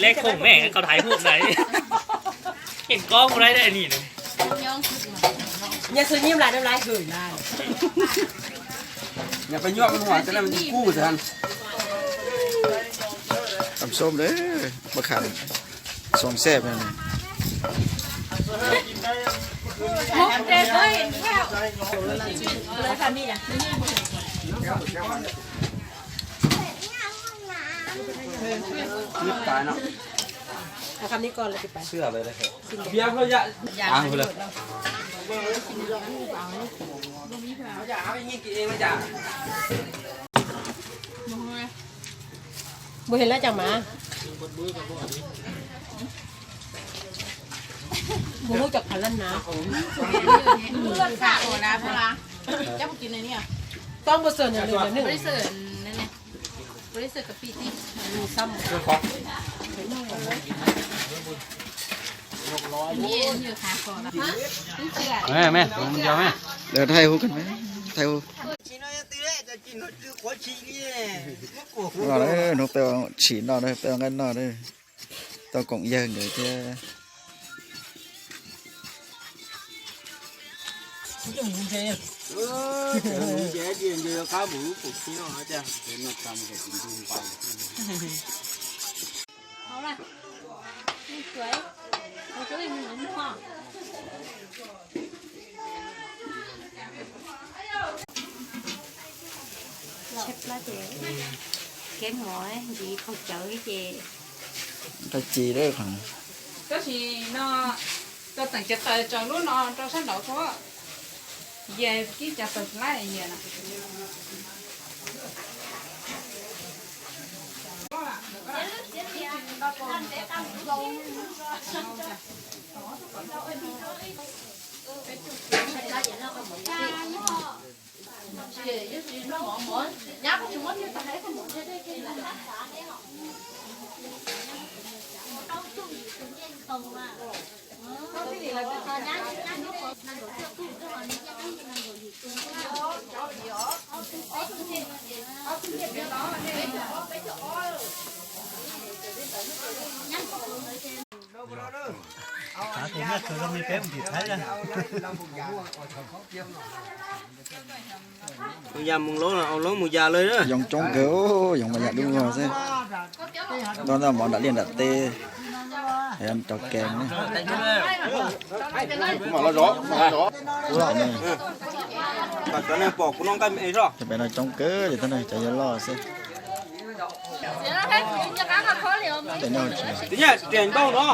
Lej khoom me koj thaiv hum ntawd. Keej kob mus laij dej nim. Nyob xwb nyiam lais nyob lais hwm lais. Nyob peb nyuaj mus hua cov lej kuj xwb. Tăm xốp đấy, bác Khải. Xóm xếp này này. Npua hu lab cas mas? Npua hu cov qhov lab na. Tau npua xwm nws nws nws. Mẹ, mẹ, mẹ. Để thay hút cần mẹ. Thay hút. Hnub peb ua tshim no, peb ua nqaij no, tau koom yawg nkawd thiab. Tshaib plab ces kev mov ntxiv khaus cawv ces. Qab ci lawm. Tab sis no, rau teem cov taws tsaus lub no rau sab nraud tso. Yias kib cov taws lab yias na. Tus yam mus loob los au loob mus yam lawm na. Yoov coob kawg, yoov mas yam dub vog xwb. Nto ntawm mov nram liaj nram teb, rau kev. Cov neeg pom kuv noj nqaij me zoj. Cov pem no coob kawg li, tab no cov yuav loj xwb. Tias nyiaj riam ntau no.